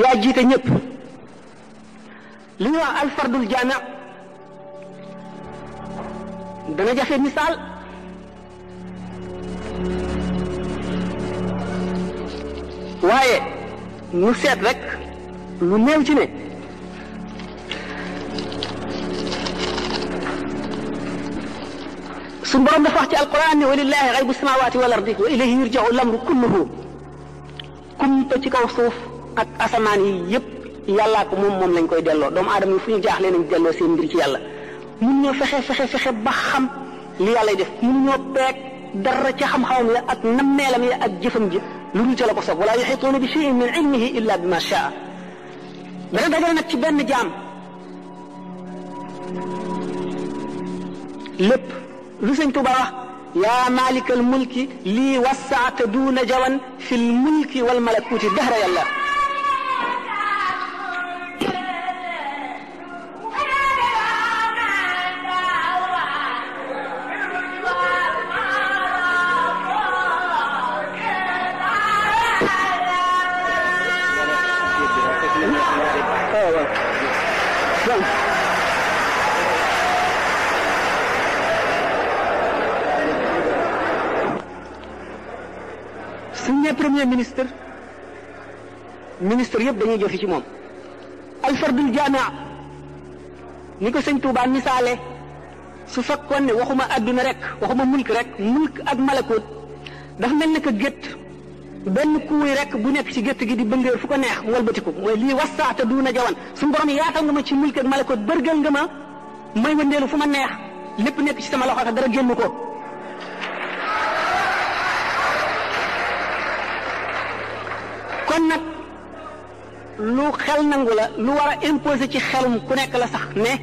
yaa jiite ñëpp li ñuy wax alfardul jaami dana jafe misaal waaye ñu seet rek lu néew ci ne suñu borom dafa wax ci alquran ne walillahi ghaybu samawati wal ardi wa ilayhi yurja'u al-amru kulluhu kumpa ci kaw suuf ak asamaan yi yëpp yàllaa ko moom lañ koy delloo doomu aadama yi fu ñu jaaxlee nañ delloo seen mbir ci yàlla mun ñoo fexe ba xam li yàlla def mun ñoo peeg dara ci xam-xamam ya ak nammeelam ya ak jëfam ji lu dul ca la ko soog wala yuhituuna bi shay'in min ilmihi illa bima shaa dana dajale nag ci benn jaam lépp lu sëñ Tuba wax yaa maalikal mulki lii wasaata duuna jawan fi l mulki wal malakuuti dahra yàlla premier ministre yëpp dañuy jëfi ci moom alfardul jaamia ni ko sëñ Tuubaa misaale su fekkoon ne waxuma adduna rek waxuma mulk rek mulk ak malakut dafa mel ne que gétt benn kuuy rek bu nekk ci gétt gi di bëngéer fu ko neex mu walbatiku mooy lii wasaata duuna jawan suñu borom yaatal nga ma ci mulk ak malakut bërgal nga ma may wëndeelu fu ma neex lépp nekk ci sama loxo dara génn ko kon nag lu xel nangu la lu war a imposer ci xelum ku nekk la sax ne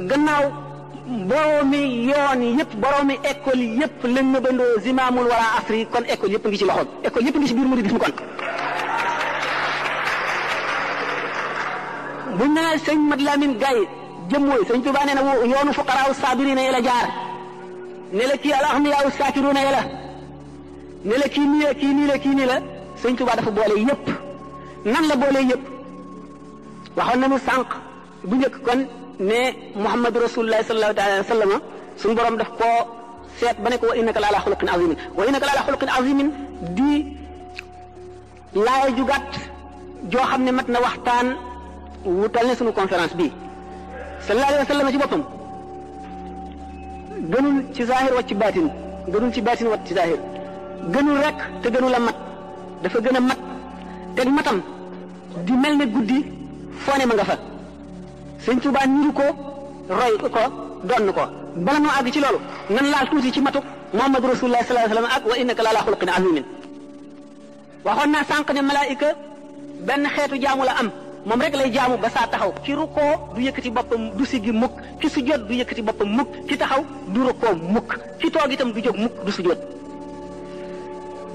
gannaaw boroomi yoon yëpp boroomi école yëpp lañ ma bandoo zimaamul wala asri kon école yëpp ngi ci loxoom école yëpp ngi ci biir mouridisme kon buñ nee sëñ Mat Lamin Gaye jëmmooy sëñ Tuubaa nee na yoonu fuqaraaw saabiriina yi la jaar ne la kii al axniyaaw saakiruuna yi la ne la kii nii la kii nii la kii nii la sëñ Tuubaa dafa boole yëpp nan la boole yëpp waxoon nañu sànq bu njëkk kon ne Muhammadu Rasulullahi sallallahu alayhi wa sallam suñu borom daf koo seet ba ne ko wa innaka la ala xuluqin azimin wa innaka la ala xuluqin azimin di laay ju gàtt joo xam ne mat na waxtaan wutal ne suñu conférence bii sallallahu alayhi wa sallam ci boppam gënul ci zahir wacc ci baatin gënul ci baatin wacc ci zahir gënul rek te gënul a mat dafa gën a mat teg matam di mel ne guddi foo ne ma nga fa sëñ Tuubaa niru ko roy ko donn ko bala noo àgg ci loolu nan laal tuuti ci matuk Muhammadu Rasulullah sallallahu alayhi wa sallam ak wa innaka la ala xuluqin azimin waxoon naa sànq ne malaayika benn xeetu jaamu la am moom rek lay jaamu ba saa taxaw ki rukkoo du yëkkati boppam du siggi mukk ki sujjóot du yëkkati boppam mukk ki taxaw du rukkoo mukk ki toog itam du jóg mukk du sujjóot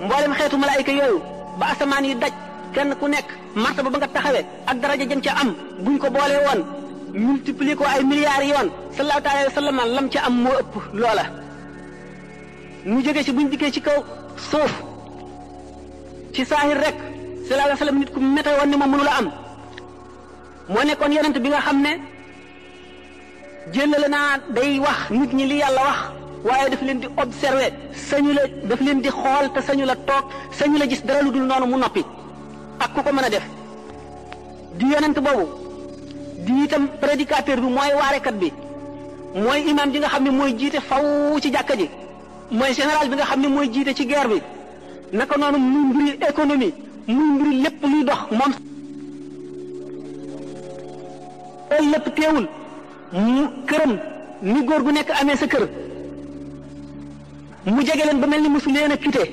mboolem xeetu malaayika yooyu ba asamaan yi daj kenn ku nekk martaba ba nga taxawee ak daraja jëm ca am buñ ko boolee woon multiplier ko ay milliards yoon sallallahu alayhi wa sallam lam ca am moo ëpp loola mu jógee ci buñ dikkee ci kaw suuf ci saahir rek sallallahu alayhi wa sallam nit ku mété woon ni moom mënu la am moo nekkoon yonent bi nga xam ne jëlale naa day wax nit ñi li yàlla wax waaye daf leen di observer sañu la daf leen di xool te sañu la toog sañu la gis dara lu dul noonu mu noppi ak ku ko mën a def di yonent boobu di itam prédicateur bi mooy waarekat bi mooy imam bi nga xam ne mooy jiite faw ci jàkka ji mooy général bi nga xam ne mooy jiite ci guerre bi naka noonu muy mbiri économie muy mbiri lépp luy dox moom loolu lépp teewul mu këram ni góor gu nekk amee sa kër mu jege leen ba mel ni mosu leen a quitté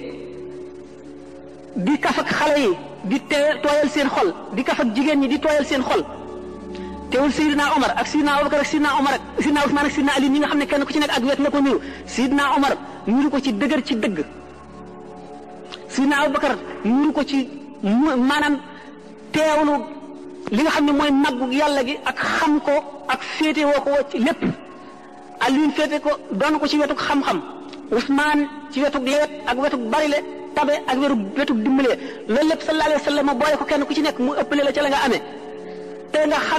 di kaf ak xale yi di tooyal seen xol di kaf ak jigéen ñi di tooyal seen xol teewul Seydina Omar ak Seydina Abubakar ak Seydina Omar ak Seydina Ousmane ak Seydina Ali ñi nga xam ne kenn ku ci nekk ak wet la ko niru Seydina Omar niru ko ci dëgër ci dëgg Seydina Abubakar niru ko ci maanaam teewlu li nga xam ne mooy màggu yàlla gi ak xam ko ak féete woo ko ci lépp Aliou féete ko doon ko ci wetuk xam-xam Ousmane ci wetuk lewet ak wetuk barile tabe ak wéru wetug dimbale loolu lépp sallallahu alayhi wa sallam boole ko kenn ku ci nekk mu ëppale la ca la nga amee te nga xam